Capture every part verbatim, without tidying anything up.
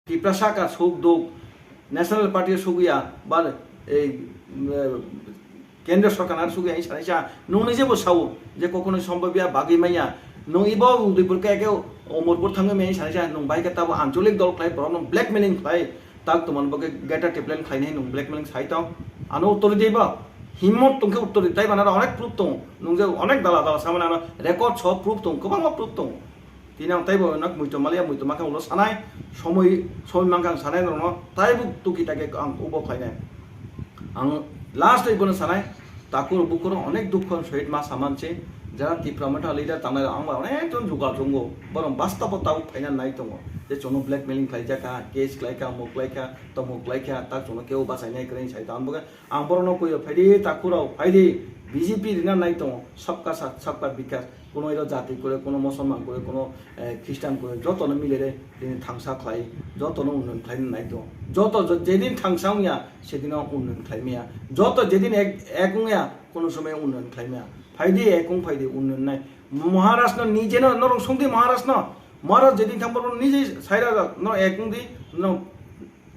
Tiprasa ka suk duk, National Party sugya, ba ei, eh, Kendra Sorkar na sugya, sanai sa, nung ni jebo sao, je kokno sombobya, bagwi manya, nung ibo Udaipur ka eke Omorpur thangwi manya, sanai sa, nung bai ka tabo ancholik dol khlai, borok nung blackmailing khlai, tak tuman bo ke Greater Tipraland khlai nai nung blackmailing sai tong, ano uttor di ba, himmot tong khe uttor di, tai bana onek proof tong, nung je onek dala dala samana ano record so proof tong, kwbangma proof tong. Tini ang taibo nok muitu maliya, muitu makha ulo sanai, somoi, somoi mankha ang sanai norokno, taibo tuki take ang ubo khlainai. Ang last ibono sanai, takur bukur onek dukho sohit ma samanse, jara Tipra Motha leader tangnai ang bai onek jon jugal chungo, borok bastabo tabuk phaina nai tongo, je chwngno blackmailing khlaijak kha, case khlaikha, muk khlaikha, tomuk khlaikha, tak chwngno kebo bachainai kwrwi sai tang bokhe. Ang borokno kuio, phaidi takhurok, phaidi B J P rina nai tongo, sabka sath, sabka bikas, kuno iro jati kore, kuno Musulman kore, kuno, eh, Christian kore, jotono milere tini thangsa khlai, jotono unnoyon khlaina nai tongo. Joto jo-, jedin thangsa wngya, sedino unnoyon khlai maya. Joto jedin ek, ek wngya, kuno somoy unnoyon khlai maya. Phaidi ek wng phaidi unnoyon nai. Maharaj no nijeno norok songdi Maharaj no. Maharaj jedin thang borok nije saira no ek wngdi no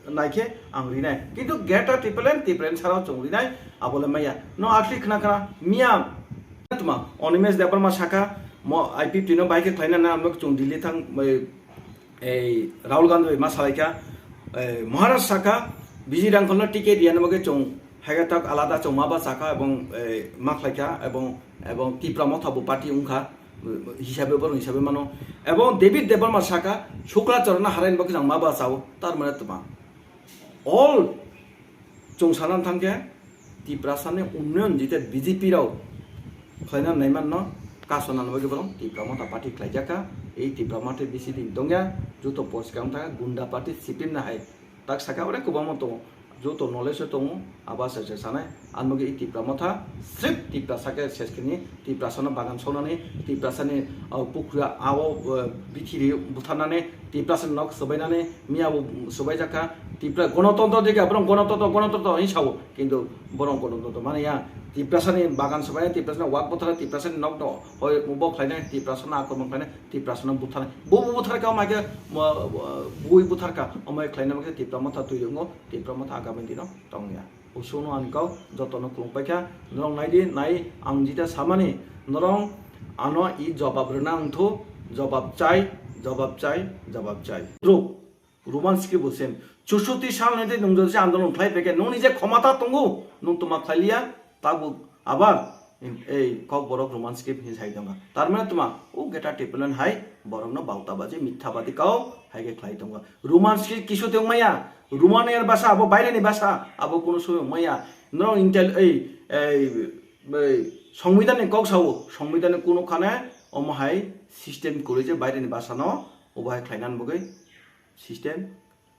naikhe ang rinai. Kintu Greater Tipraland, Tipraland sarao chwng rinai, abole maya. No atli khna khna miya. Tuma, Animesh Debbarma saka, mo I P F T no bai khe khlaina na, amok chwng Delhi thang, ei, ei, Rahul Gandhi bai ma salaikha, ei, Maharaj saka, B J Rangkhol no ticket riya na bagwi chwng Haikhe tak alada chwng ma ba chakha ebong, eh, ma khlaikha ebong, ebong Tipra Motha bo party wngkha, hisabe borok hisabe mano. Ebong David Debbarma saka Shukla Charan no haraini bagwi chwng ma ba chao, tar mane twma. All chwng sana thangkhe Tiprasani unnoyon jite B J P rok khlaina naimanno kasonani bagwi borok Tipra Motha party khlaijakha. Ei Tipra Motha bisi din tongya, joto poskang thangkha gunda party C P M na hai. Tak saka ore kwbangma tongo, joto knowledge o tongo, abo se se sanai. Ang nugwi i Tipra Motha, srip Tiprasa khe ses khe ni, Tiprasa no bagan sonani, Tiprasa ni, o, pukhra ao, o, bithiri butharnani, Tiprasa ni nok swbainani, miya bo swbaijak kha, Tipra gonotontro dikha, borok gonotontro, gonotontro hin sao, kintu borok gonotontro mani ya, Tiprasa ni bagan swbainai, Tiprasa ni wak buthar, Tiprasa ni nok no hoi bo khlainai, Tiprasa no akromon khlainai, Tiprasa no butharnai. Bo bo butharkha, omo hai khe, mo, bo, bui butharkha, omo hai khlaina bagwi Tipra Motha twi wngo, Tipra Motha agami dino tongya. Usuno ani kok jotono khulumpai kha, norok nai di, nai ang jita samani, norok ano i jobab rwna wngthu, jobab chai, jobab chai, jobab chai. True. Roman script bo same. Chusoti sal ni tei nwng jodi se andolon khlai phaikhe, nwng ni je khomata tongo, nwng tuma khlai liya, tabuk abar ei kok borok Roman script hin sai tongo. Tar mane tuma o Greater Tipraland hai borok no bauta baji mitha badi kau hai khe khlai tongo. Roman script kisu tong maya, Romanian basa abo baire ni basa, abo kuno soyo maya. Norok intel ei, ei, ei Songbidan ni kok sao, Songbidan ni kuno khane omo hai system kwrwi je baire ni basa no obo hai khlai nan bagwi. System.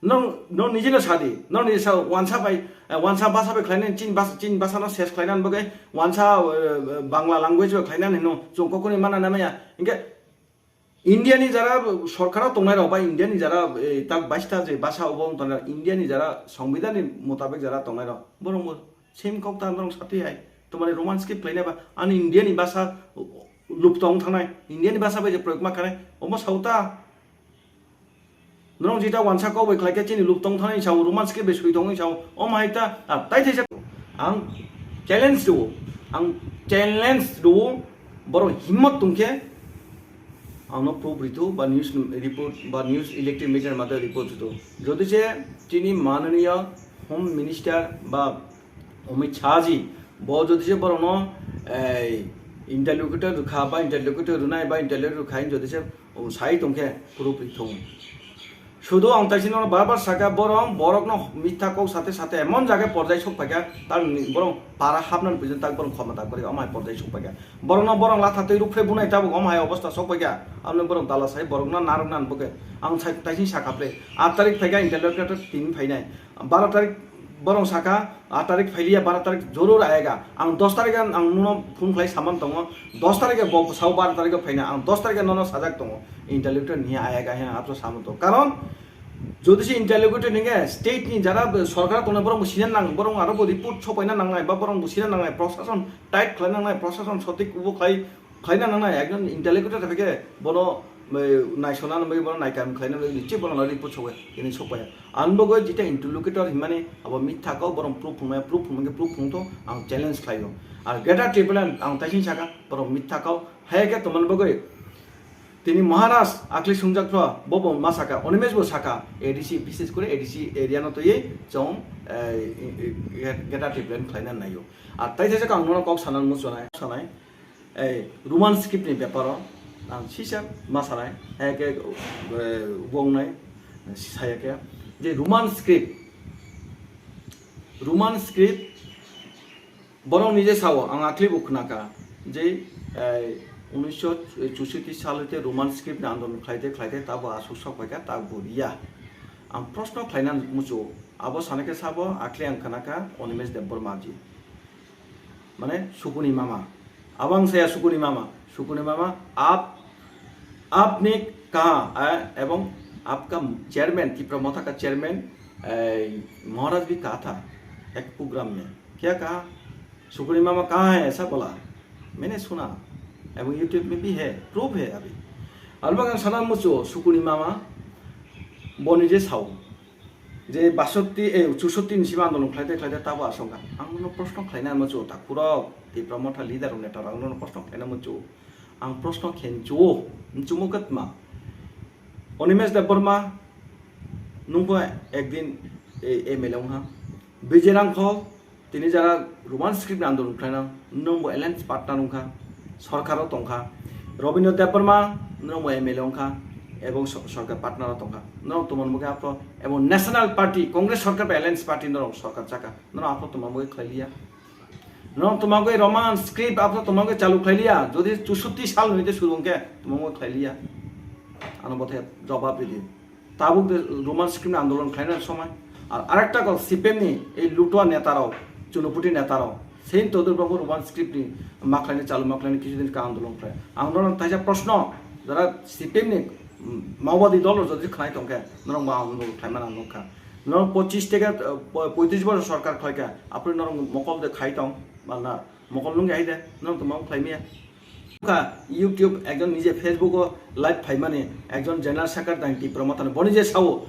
Nong, nong nije no sadi, nong nije sa wansa bai, eh, wansa basa bai khlainai, chin bas-, chin basa no ses khlainani bagwi, wansa, eh, Bangla language bai khlainani no, chwng kokoni mana na maya. Hinkhe India ni jara sorkar o tongnai rok ba India ni jara, eh, tak bais ta je basa obo wng tongnai rok, India ni jara Songbidan ni mutabik jara tongnai rok, borok bo same kok ta norok satwi hai. Tomani Roman script khlainai ba, ani India ni basa luptong thangnai, India ni basa bai je proyog ma khanai, omo sao ta. Norok jita wansa kok bai khlai khe chini luptong thani sao, Roman script bai soi tongwi sao, omo hai ta, ah, tai thaisa ang challenge rwo, ang challenge rwo, borok himmot tong khe ang no proof rithu ba news report ba news electric media mate report rithu. Jodi se chini mananiya Home Minister ba Amit Shah ji, bo jodi se borokno, ei, interlocutor rwkha ba interlocutor rwnai ba interlocutor rwkha, jodi se, um, sai tongkhe proof ri thung. Sudu ang taisino bar bar saka, borok, borokno mitha kok sate sate emon jaga porjai sok phaikha, tar ni borok para hapnan pujin tak borok khomata kori, omo hai porjai sok phaikha. Borokno borok latha twi rukphre bunai tabuk omo hai obostha sok phaikha, amni borok dala sai borokno narwknan bwkhe. Ang sai taising sakha ple, aat tarik phaikha interlocutor tini phainai. Baro tarik borok saka, aat tarik phailiya, baro tarik joror ayega. Ang dos tarik ang nuno phone khlai saman tongo. Dos tarik bo sao baro tarik phaina. Ang dos tarik nono sajak tongo. Interlocutor ni ayega he ang apso saman tongo. Karon jodi se interlocutor ninge state ni jara sorkar tongnai borok bo sina nang, borok aro bo report sopaina nangnai, ba borok bo sina nangnai, prosason tight khlai nangnai, prosason sotik ubo khlai, khlaina nangnai. Ekjon interlocutor thake bono Naisona nangwi bono naikam khlaina bagwi chip bono report sokya, ini sokpaya. Ang bagwi jita interlocutor hinmani abo mitha kok, borok proof phungnai, proof phungnai, proof phungto ang challenge khlaio. Ar Greater Tipraland ang taising saka, borok mitha kok, hai khe tomani bagwi tini Maharaj akli sungjak phro, bo bo ma saka, Animesh bo saka, A D C, bises kore A D C area no twi chong, eh, Greater Tipraland khlaina naio. Ar tai thajak ang nono kok sanani muchunai, sanai. Ei, Roman script ni beparo ang sisa ma sanai, hai khe, eh, wng nai, saya khe, je Roman script, Roman script borok nije sao, ang akhli bo khna kha je, eh, unisho chusoti sal hoite Roman script ni andolon khlaite khlaite tabo aswk sok pai kha, tabo riya. Ang proshno khlaina muchungo, abo sana khe sabo akhli ang khna kha Animesh Debbarma ji. Mane Sukuni mama. Abo ang saya Sukuni mama. Sukuni mama, aap, aapne kaha, eh, ebong aapka chairman, Tipra Motha ka chairman, eh, Maharaj bhi kaha tha ek program mein. Kya kaha? Sukuni mama kaha hai aisa bola? Maine suna. Ebong YouTube mein bhi hai, proof hai abhi. Albag ang sana muchungo, Sukuni mama, bo nije sao. Je basotti, eh, chusotti ni simi andolon khlaite khlaite tabo aswk kha. Ang nono proshno khlaina muchungo, takhurok, Tipra Motha leader rok, neta rok, ang nono proshno khlaina muchungo. Ang proshno khe muchungo, muchungo kwtma. Animesh Debbarma, nwng bo ekdin, eh, M L A wngkha. Vijay Rangkhol, tini jara Roman script ni andolon khlaina, nwng bo alliance partner wngkha, sorkar o tongkha. Rabindra Debbarma, nwng bo M L A wngkha, ebong so-, sorkar partner o tongkha. Nwng tomon bo khe aphro, ebong National Party, Congress sorkar bai alliance party nwng sorkar chakha. Nwng aphro tomon bo khe khlai liya. Nwng tomon bo Roman script aphro tomon bo chalu khlai liya. Jodi chusotti sal ni hoite suru wngkhe tomon bo khlai liya. Ano bothe jawab ridi. Tabuk de Roman script ni andolon khlaina somai. Ar arekta kok C P M ni ei lutua neta rok, chunuputi neta rok, Sen Todurba bo Roman script ni ma khlaina chalu ma khlaina kisu din ka andolon khlai. Ang norok taisa proshno, jara C P M ni, mm, Maobaadi dol rok jodi khlai tongkhe, norok ma andolon khlaimani ang nukha. Norok pochis theke, eh, po-, poitrish bosor sorkar khlaikha, aphuru norok mokol de khai tong, mala mokol nungya hai de, norok tongma khlaimaya. Kha, YouTube ekjon nije Facebook o live phaimani ekjon general secretary Tipra Mothani, bo nije sao,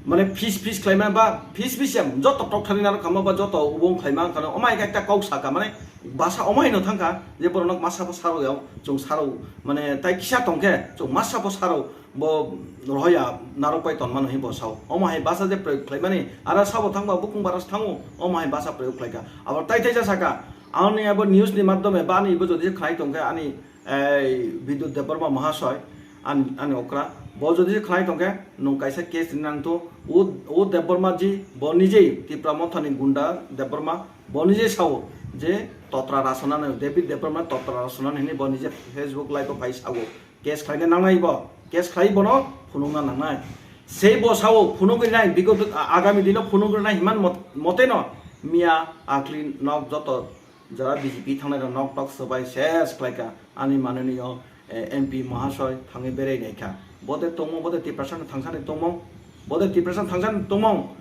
mane fis fis khlaima ba fis fis ya joto tok thani naro khama ba joto ubong khlaima khana, omai ekta kok saka, mane basa omai no thangkha je borok nok masa bo saro ya, chung saro, mane tai kisa tongkhe chung masa bo saro, bo rohoya narok pai tonmano hinwi bo sao. Omo hai basa je proyog khlaimani, ara sabo thangba bukung baras thango, omo hai basa proyog khlaikha. Abo tai tai ja saka, ani abo news ni madhyome ba ani ibo jodi se khlai tongkhe ani, ei, Bidyut Debbarma Mahasoy, ani, ani okra, bo jodi se khlai tongkhe, nwng kaisa case rinang to, o, o Debbarma ji, bo nijei Tipra Mothani gunda Debbarma, bo nijei sao je totra rasonani, David Debbarma totra rasonani hinwi bo nije Facebook live o phai sao. Case khlaina nangnai bo, case khlai bono phunukna nangnai. Sei bo sao phunugwi nai, bigot agami dino phunugwi nai himan mot-, mote no miya akli nok joto jara B J P thangnai rok nok tok swbai ses khlaika ani mananiyo, eh, M P Mahasoy thangwi berai naikha. Bote tongmo, bote Tiprasa no thangsani tongmo, bote Tiprasa thangsani tongmo.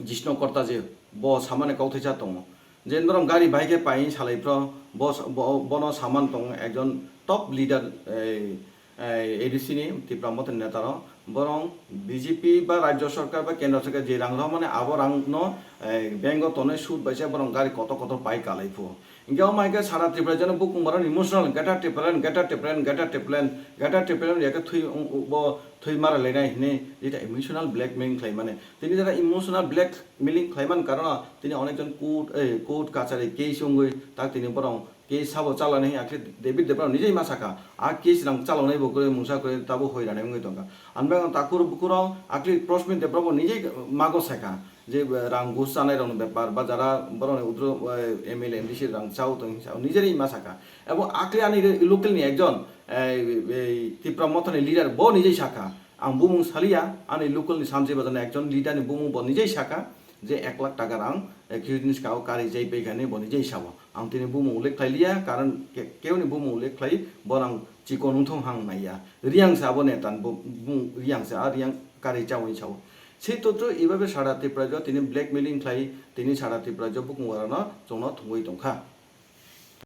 Jisno Korta je bo samani kauthaisa tongo, je norok gari bai khe pai salai phro, bo, bo, bono saman tongo ekjon top leader, ei, ei, A D C ni Tipra Mothani neta rok, borok B J P ba rajya sarkar ba kendra sarkar je rang rw mani abo rang no, ei, bank o tonwi sud bai se borok gari kotor kotor pai kalai phu. Hinkhe omo hai khe sara Tripura jeno bukung borok ni emotional, Greater Tipraland, Greater Tipraland, Greater Tipraland, Greater Tipraland ya khe thwi, bo thwi mara lainai hinwi jeta emotional blackmail khlai mani. Tini jeta emotional blackmailing khlai man karon tini onek jon court, eh, court kachari case wngwi tak tini borok case sabo chalani hinwi akhe David Debra nijai ma saka. A case rang chalonai bo kwrwi mungsa kwrwi tabo hoi rani wngwi tongkha. Ang bang takhur bukhuro akhe Prosmit Debra bo nijai mago saka. Je, eh, rang gus chanai rokni bepar ba jara borokni udro, eh, M L A, M D C rang chao tong hinwi sao, nijeri ma saka. Ebo akli ani re-, local ni ekjon, eh, eh, Tipra Mothani leader bo nijai saka. Ang bumung saliya, ani local ni Sanjay Bazar ni ekjon leader ni bumung bo nijai saka je ek lakh taka rang, eh, kisu din saka o kari jai pai kani bo nijai sao. Ang tini bumung ullekh khlai liya, karon ke-, keuni bumung ullekh khlai bo rang chikon wngthong hang naiya. Riyang se abo neta ni bo, bumung Riyang se, a Riyang kari chawi sao. Sei totro ibabe sara Tripura jo tini blackmailing khlai, tini sara Tripura jo bukung warano chwngno thungwi tongkha.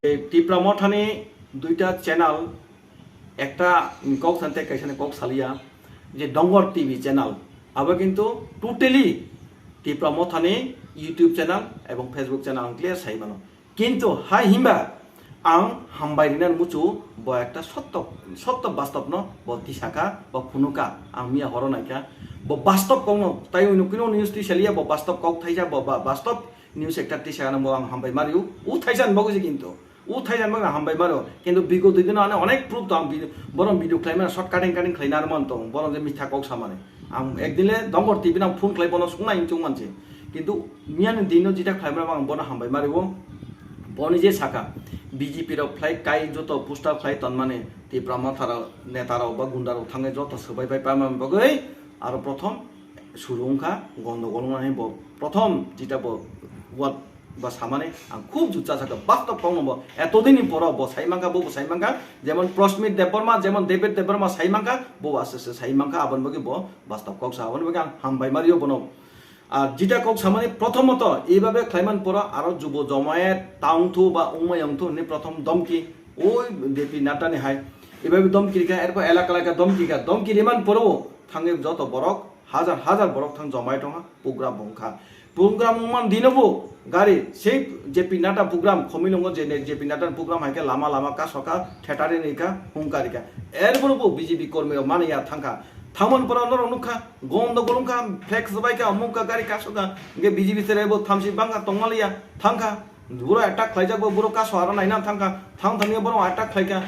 Ei Tipra Mothani duita channel, Ekta kok sante kaisa ni kok saliya je Dongor T V channel, abo kintu totally Tipra Mothani YouTube channel ebong Facebook channel ang clear sai mano. Kintu hai himba ang hambai rina muchu bo ekta sotto, sotto bastop no bo tisaka, bo phunuka, ang miya horo naika. Bo bastop kok no tai unu kino news tisaliya, bo bastop kok thaisa, bo ba-, bastop news ekta tisaka no bo ang hambai mariu. U thaisa ni bogo je kintu. U thaisa ni bogo hambai mario. Kintu bigo dui dino ane onek proof tong video, borom video khlaimani short cutting cutting khlaina arman tong, borom je mitha kok samani. Ang ekdin le Dongor T V nang phone khlai bono sungna inchung manse. Kintu miyan dino jita khlaimani ang bono hambai mario. Boni je saka B J P rok khlai kai joto poster khlai tonmani Tipra Motha rok neta rok ba gunda rok thangai joto swbai bai pamani bagwi aro prothom suru wngkha, gondogol wngnani bo prothom jita bo word ba samani ang khub jukcha sakha, bastop kok no bo etodini poro bo sai mankha, bo bo sai mankha, jemon Prosmit Debbarma, jemon David Debbarma sai mankha, bo bo aswk se sai mankha, aboni bagwi bo bastop kok sa, aboni bagwi ang hambai mario bono. Ar jita kok samani prothomoto eibabe khlaiman poro aro jubo jomayet ta wngthu ba wngmaya wngthu hinwi prothom domki oi J P Nadda ni hai eibabe domki rikha, erpor elaka elaka domki rikha, domki riman poro thangwi joto borok hajar hajar borok thang jomai tongkha, program bo wngkha. Program wngman dinobo gari sei J P Nadda program, Khumulwngo je J P Nadda program hai khe lama lama kasoka, theater ni kha, hungka rikha. Erpor bo B J P kormi rok mani ya thangkha. Thangman pora norok nukha, gondogol wngkha, flex bai kha, omuk kha, gari kasoka, hingke B J P serai bo thamsi bangkha tongmaliya thangkha. Buro attack khlaijak bo, buro kaso aro naina thangkha, thang thangya borok attack khlaikha.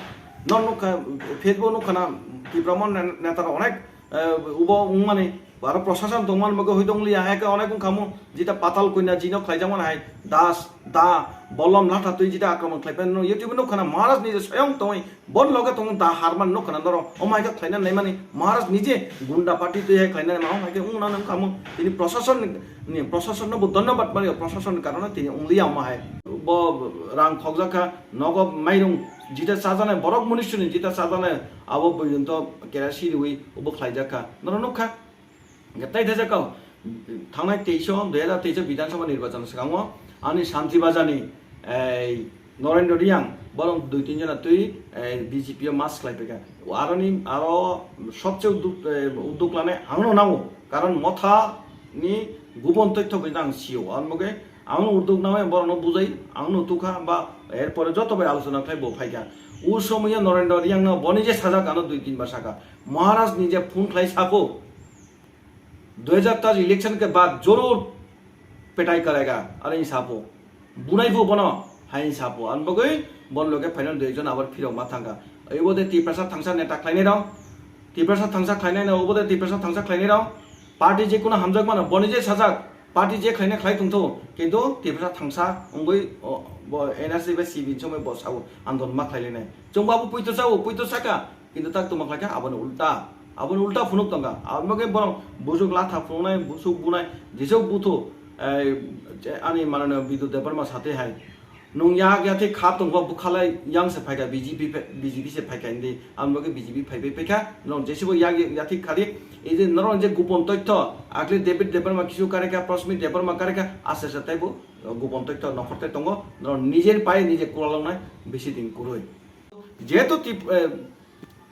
Norok nukha, Facebook nukha na, Tipra Motha ne-, neta rok onek eh, ubo wngmani, aro prosason tongmani bagwi hoi tongliya, hai khe onek wngkhamu, jita Patal Kanya jino khlaijakmani hai, das, da, bolom, latha twi jita akromon khlaipai no, YouTube nukha na Maharaj nije soyong tongwi, bon loge tongwi da harmani nukha na norok, omo hai khe khlaina naimani, Maharaj nije gunda party twi hai khlaina naima, omo hai khe wngna wngkhamu, tini prosason ni, ni prosason no bo dhonyabad mani, prosason ni karone tini wngliya omo hai, bo rang khokjak kha, nogo mairung jita chajaknai, borok munisuni jita chajaknai, abo bwrwinto kerasi riwi obo khlaijak kha. Norok nukha, hingke tei thajak kha, thangnai teis o, dui hajar teis o Bidhan Sabha nirbachon swkango ani Santi Bazar ni, ei, Norendra Reang, borok dui tin jona twi, ei, B J P o mas khlai paikha. Aroni, aro sobse uduk, ei, uduk lanai angno nango, karon Motha ni gubon toitho bai ang sio, aro moge ang urduk nangmani borokno bujai, ang no tukha ba erpore joto bai alochona khlai bo phaikha. O somoyo Norendra Reang no boni je sajak ano dui tin bar saka. Maharaj ni je phone khlai sako, dui hajar teis election ke baad jarur pitai karega, are sapo. Bunai bo bono hai sapo. An bagwi bon loge phaino dui jon abar phirok ma thangka. Ebo de Tiprasa thangsa neta khlainai rok. Tiprasa thangsa khlainai no, obo de Tiprasa thangsa khlainai rok. Party je kuno hamjak mano, boni je sajak. Party je khlaina khlai tongtho, kintu Tiprasa thangsa wngwi o, bo N R C bai C B ni somoi bo sao andolon ma khlai lainai. Chwng bo abo puito sao, puito saka, kintu tak tongma khlai kha aboni ulta. Aboni ulta phunuk tongkha. Aboni bagwi borok bujuk latha phunuknai, busuk bunai, jesuk buthu, ei, je ani mananiya Bidhu Debbarma satwi hai. Nwng yak yathik kha tongkha bwkhalai yang se phaikha B J P phe-, B J P se phaikha hindi. Ang bagwi B J P phaibai paikha. Nwng jesibo yak yathik khadi. Ei je norok je gupon toitho, akli David Debbarma kisu karikha, Prosmit Debbarma karikha, aste aste taibo gupon toitho nokhortai tongo. Norok nijer pai nije kulaloknai bisi din kwrwi. Jehetu tip-, eh,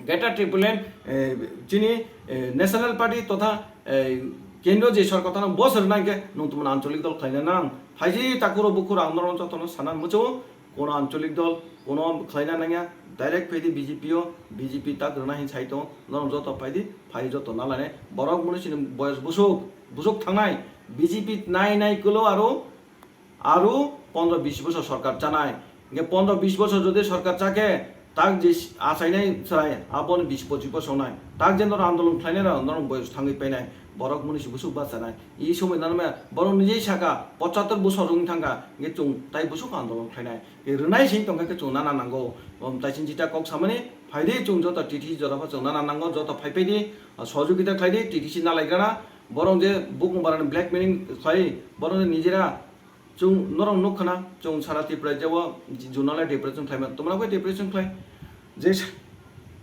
Greater Tipraland, eh, chini, eh, National Party totha, eh, kendro je sorkar tano bosor nangkhe nwng tongmani ancholik dol khlaina nang. Phaiji takuro bukhur ang norok jotono sana muchungo, kono ancholik dol, kono khlaina nangya, direct phaidi B J P o, B J P tak rwna hin sai tongo, norok joto phaidi, phai joto nalainai. Borok mwnwi chini boyos busuk, busuk thangnai, B J P nai nai kwlo aro Aro pondro bis bosor sorkar chanai. Hingke pondro bis bosor jodi sorkar chakhe, tak je achainai chwrai, aboni bis pochis bosor nai. Tak je norok andolon khlainai rok, norok boyos thangwi painai. Borok mwnwi se busuk bachanai. I somoi nang maya, borok nijei saka, pochattor bosor wng thangkha, hingke chwng tai busuk andolon khlainai. Hingke rwnai sing tongkha khe chwng nana nango. Om tai chini jita kok samani, phaidi chwng joto T T C jora pha chwng nana nango, joto phai phaidi, ah, sohojogita khlaidi, T T C nalaigrana. Borok je bukung barani blackmailing khlai, borok je nijera Chwng norok nukha na, chwng sara Tripura jebo zonal depression khlaima, tomra khe depression khlai. Je sa-,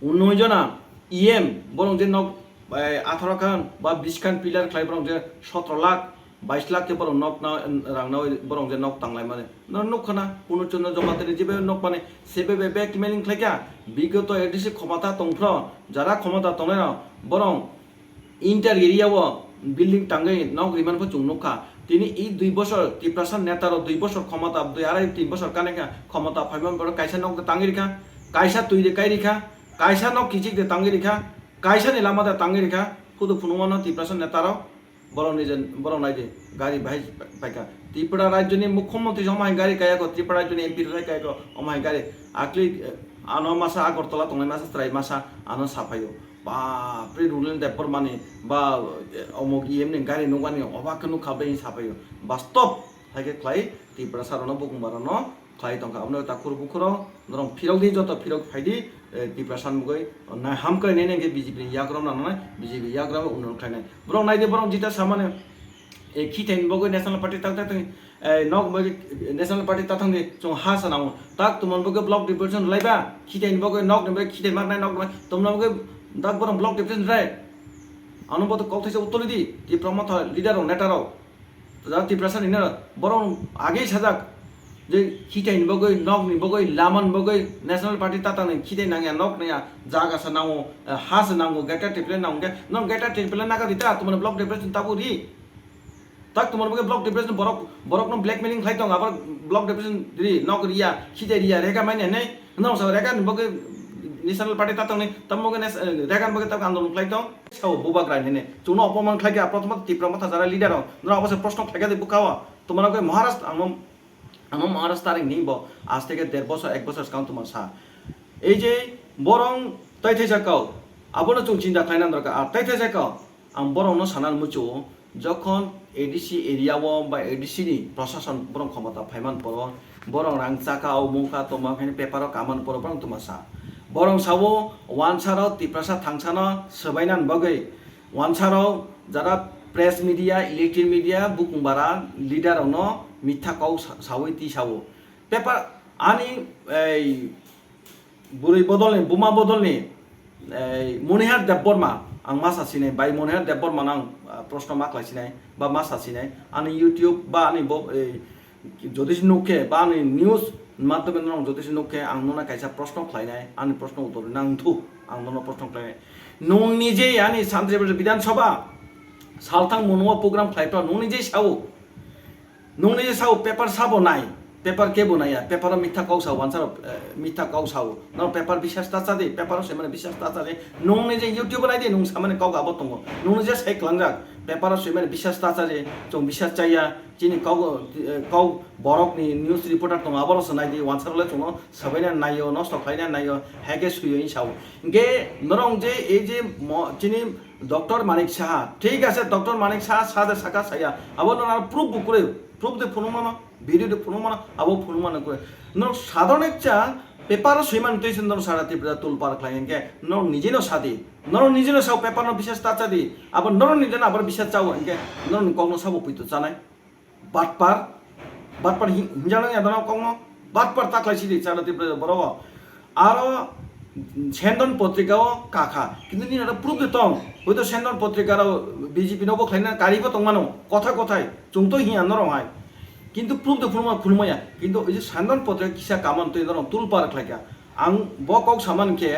unnoy jona E M, borok je nok, eh, atharo khan ba bish khan pillar khlai, borok je sotro lakh, Bais lakh khe borok nok na, rang na borok je nok tang lai mani. No nuk khana, Purno Chandra Jamatari jibe nok mani, sebe be blackmailing khlai kha. Bigoto A D C khomota tong phro, jara khomota tongnai rok, borok inter area o building tangwi nok rimani pho chwng nuk kha. Tini i dui bosor Tiprasa neta rok dui bosor khomota, dui arai tin bosor kanai kha, khomota phaimani borok kaisa nok de tangwi rikha, kaisa twi de kai rikha, kaisa nok kichik de tangwi rikha, kaisa ni lama de tangwi rikha, phudu phunukmano Tiprasa neta rok. Borok ni je, borok nai di, gari bahai paikha. Tripura rajyoni mukhyamantri omo hai gari kayakho, Tripura rajyoni M P rok hai kayakho, omo hai gari. Akli, eh, ano masa Agartala tongnai masa chwrai masa ano saphaio. Bapre, Rulen Debbarmani ba, eh, omok E M ni gari nukmani obak khe nukha bai saphaio. Bastob hai khe khlai Tiprasa rokno, bukung barokno khlai tongkha. Aboni takhur bukhuro norok phirok di, joto phirok phai di, eh, Tiprasa ni bagwi na hamkrai nai nai khe B J P ni yagra nangnai, B J P yagra unnon khlainai. Borok nai di, borok jita samani, eh, khithai ni bagwi National Party tak tak thang, eh, nok bagwi National Party tak thang di, chwng ha sana o. Tak tumon bagwi block deputation laiba, khithai ni bagwi nok ni bagwi khithai maknai nok ni bagwi, tumon bagwi tak borok block deputation rai. Ano boto kok thaisa uttor di, Tipra Motha leader rok, neta rok. Jara Tiprasa ni na borok age sajak je khitai ni bagwi, nok ni bagwi, lama ni bagwi, National Party tatang ni khitai nangya, nok nangya, jaga sa nango, eh, ha sa nango, greater Tipraland nango khe, no greater Tipraland naga rita, tumani block deputation tabu ri. Tak tumani bagwi block deputation borok, borok no blackmailing khlai tong, abar block deputation ri, nok riya, khitai riya, rega manya nei, no sa rega ni bagwi National Party tatang ni, tamo bagwi nes-, eh, rega ni bagwi tak andolon khlai tong. Sao bubagra hine. Chwngno opoman khlai kha, prothomot Tipra Motha jara leader rok. Norok abo se proshno khlai kha de bwkha o. Tomorok khe Maharashtra, ang no, ang no Maharashtra ring ni bo. Aste khe der bosor, ek bosor swkang tuma sa. Ei je borong tai thaisa kau. Abono chwng chinta khlaina dorkar. A tai thaisa kau. Ang borok no sana muchu. Jokhon A D C area o ba A D C ni prosason borok khomota phaiman poro, borok rang chaka o mungkha tongma khaini paper o kaman poro borok tuma sa. Borok sao wansa rok Tiprasa thangsa no swbaina bagwi wansa rok jara press media, electronic media, bukung bara leader rok no mitha kok sa-, sawi ti sao. Paper ani ei Bwrwi bodolni, buma bodolni, ei, Monihar Debbarma, ang masa sinai, bai Monihar Debbarma no ang, ah, proshno ma khlai sinai, ba masa sinai, ani YouTube, ba ani bo, ei, jodi se nuk khe, ba ani news madhyome no jodi se nuk khe, ang nono kaisa proshno khlainai, ani proshno uttor nang thu, ang nono proshno khlainai. Nwng nije ani Santri Bidhan Sabha, salthang mono program khlai phano, nwng nije sao, Nwng ni sao paper sabo nai, paper kebo naiya, paper o mitha kok sao, wansa rok, eh, mitha kok sao. Nwng paper bisas ta chadi, paper o swimani bisas ta chadi. Nwng ni je YouTube nai di, nwng samani kok abo tongo. Nwng ni je sai klangjak, paper o swimani bisas ta chadi, chwng bisas chaya, chini kok, eh, kok borok ni news reporter tongo, abo rok se nai di, wansa rok le chwngno sabaina naio, nosto khlaina naio, hai khe suiyo in sao. Hingke norong je, ei je mo-, chini Doctor Manik Saha, thik ase, Doctor Manik Saha, saha de saka saya. Abo no aro proof bo kwrwi, proof de phunuk mano, video de phunuk mano, abo phunuk mano kwrwi. No sadharon ekcha paper o swiman twi se no sara Tripura tulpar khlai hwnkhe, no nije no sadi. No nije no sao paper no bisas ta chadi. Abo no nije no abar bisas chao hwnkhe, no kok no sabo puito chanai. Batpar, batpar hin-, hinjano ya dano kongno, batpar taklai sidi chana Tripura borok o. Aro Sendon potrika o kakha. Kintu nini aro proof de tong. Hoito Sendon potrika ro B J P no bo khlaina kari bo tongmano. Kotha kothai. Chwng to hiya norok hai. Kintu proof de phunuma phunumaya. Kintu ei je Sendon potrika kisa kaman twi norok tulpar khlaika. Ang bo kok saman khe,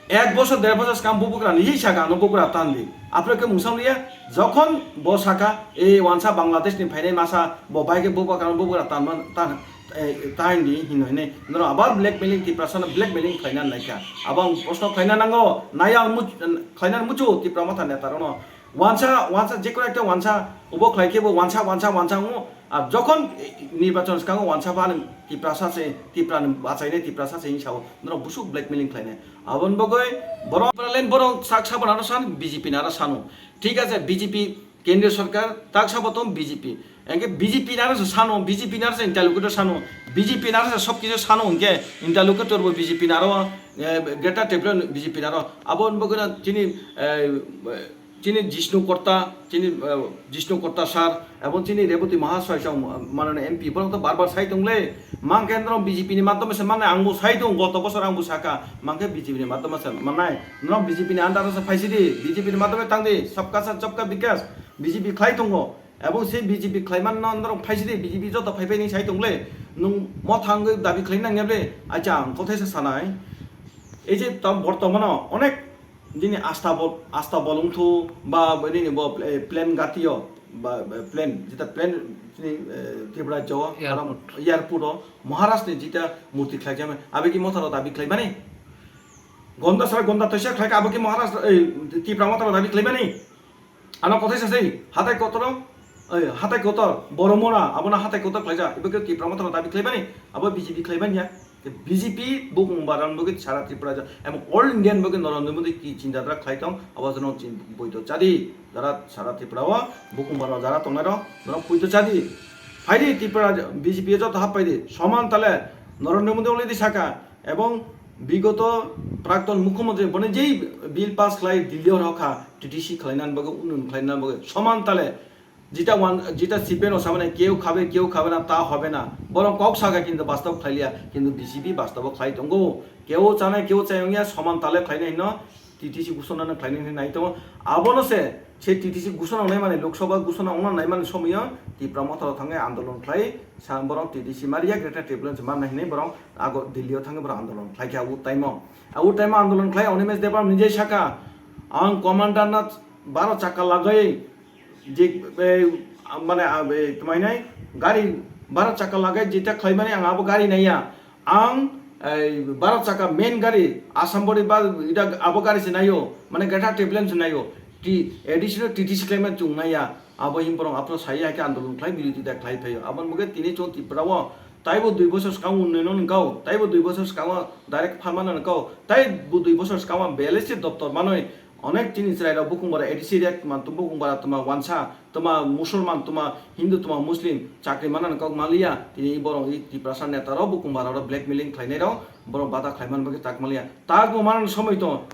ek bosor, der bosor swkang bo bugra ni saka ano bugra tan di. Apre khe mungsa nuya, jokhon bo saka, "E wansa Bangladesh ni phainai masa, bo bai khe bo bugra, bo bugra tan man, tan, eh, tan di," hino hine. Noro abar blackmailing, Tiprasa no blackmailing khlaina naikha. Abo ang proshno khlaina nango, naya ang much-, khlaina muchu Tipra Motha neta rokno. Wansa, wansa, jekunu ekta wansa, obo khlai khe bo wansa, wansa, wansa wngo. Ar jokhon, eh, nirbachon swkango wansa ba ani Tiprasa se, Tipra ni bachainai Tiprasa se hinwi sao, norok busuk blackmailing khlainai. Aboni bagwi borok Tipraland borok sak sabo naro san, B J P naro sano. Thik ase, B J P kendriya sarkar, tak sabo tong B J P. Engke B J P naro se sano, B J P naro se interlocutor sano, B J P naro se sob kisu sano hwnkhe interlocutor bo B J P naro, eh, Greater Tipraland B J P naro. Aboni bagwi no chini, eh, Chini Jishnu Kotta, chini, eh, Jishnu Kotta sir, ebong chini Rebati Mahasoy song, eh, manani M P, borok to bar bar sai tongle. Mang khe norok B J P ni madhyome se mannai, ang bo sai tong, goto bosor ang bo saka, mang khe B J P ni madhyome se mannai. Norok B J P ni under se phaisidi, B J P ni madhyome tangdi, sabka saath sabka bikas, B J P khlai tongo. Ebong se B J P khlaiman no norok phaisidi, B J P joto phaiphai ni sai tongle, nwng mothangwi dabi khlai nangya ble, acha ang kothai sa sanai. Ei je tam bortomano onek nini asta bo, asta bolong thu ba nini bo, eh, plane gatio ba, ba plane, jeta plane ni, eh, Tripura jo, Airport. Airport o Maharaj ni jeta murti khlai jame, abe ki motharo dabi khlai mani? Gonda sara gonda toisa khlai ka, abo ki Maharaj, eh, Tipra motharo dabi khlai mani? Ano kothai sasai, hatai kotoro, eh, hatai kotor, Boromora, abono hatai kotor khlaijak, ibo khe Tipra motharo dabi khlaibani, abo B J P khlaibani ya. B J P bukung baran bagi sara Tripura ja, emang all Indian bagi Narendra Modi ki chinta dhara khlai tong, abo jono chin-, boito chadi, jara sara Tripura o bukung baran jara tongnai rok, norok boito chadi. Phaidi Tripura B J P joto hap phaidi, soman tale Narendra Modi already saka, ebong bigoto prakton mukhyamantri boni jei bill pass khlai Delhi o rokha, T T C khlainani bagwi, unnun khlainani bagwi, soman tale jita wan, jita C P M no samani keu khabe, keu khabe na, ta hobe na. Borok kok saka kintu bastaw khlailiya, kintu B J P bastaw khlai tongo. Keu chanai, keu chayungya, soman tale khlainai hino T T C gusonani khlainai hinwi nai tongo. Abono se, se T T C gusona wngnai mani, Lok Sabha gusona wngna nai mani somoyo Tipra motharo thangwi andolon khlai, sa borok T T C mariya, Greater Tipraland se manna hinwi borok ago Delhi o thangwi borok andolon khlai kha o time o. O time o andolon khlai Animesh Debbarma nijai saka, ang commander na baro chakka lagwi, je, eh, mane, ah, eh, tmainai gari bara chakka lagai jeta khlaimani ang abo gari naiya. Ang, eh, bara chakka main gari Assam body ba ida abo gari se naio, mane Greater Tipraland se naio. Ti additional T T C khlaima chung naiya. Abo him borok aphro sai hai khe andolon khlai birodi da khlai phaio. Aboni bagwi tini chwng Tripura o taibo dui bosor swkango unnoi no nangkao, taibo dui bosor swkango direct pharma no nangkao, taibo dui bosor swkango B L S C doptor manoi. Onek chini chwrairok bukung bara A D C rek tma, bukung bara tma wansa, tma Musulman, tma Hindu, tma Muslim, chakri manani kok manliya, tini borok i Tiprasa netarok bukung bara rok blackmailing khlainairok, borok bada khlaiman bagwi tak manliya. Tak bo manani somoi tongo,